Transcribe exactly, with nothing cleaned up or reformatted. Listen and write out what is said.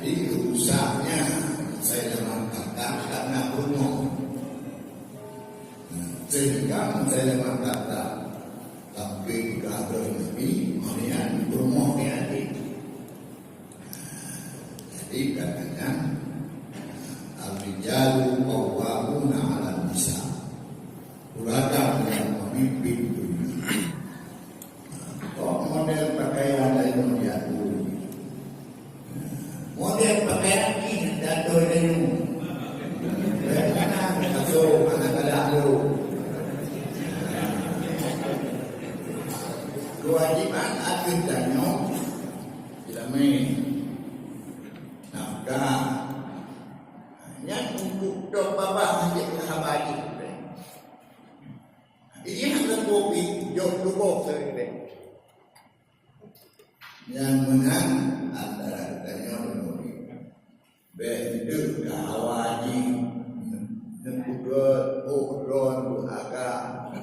Jadi, rusaknya Musailamatul Kadzdzab karena peurumoh. Nah, sehingga Musailamatul Kadzdzab sampai ke Nabi, kemudian peurumoh ni ada. Jadi, katanya, "Ar-rijalu qawwamuna 'alan nisa." Ureueng yang memimpin dunia. Kok model pakaian lain diatur? Model pakaian ni diatur lain. Bagaimana masuk anak-anak tu? Kewajiban ateueh tanyoe, jilami, nafkah. Nyan untuk dok babah hanjeuet haba jih. Ini hak leumbut jok tuboh seureuti. Nyang meunan antara geutanyoe meunuri. Bèk deuh ka hawa jih, neupeugöt, oh, droe beuagam.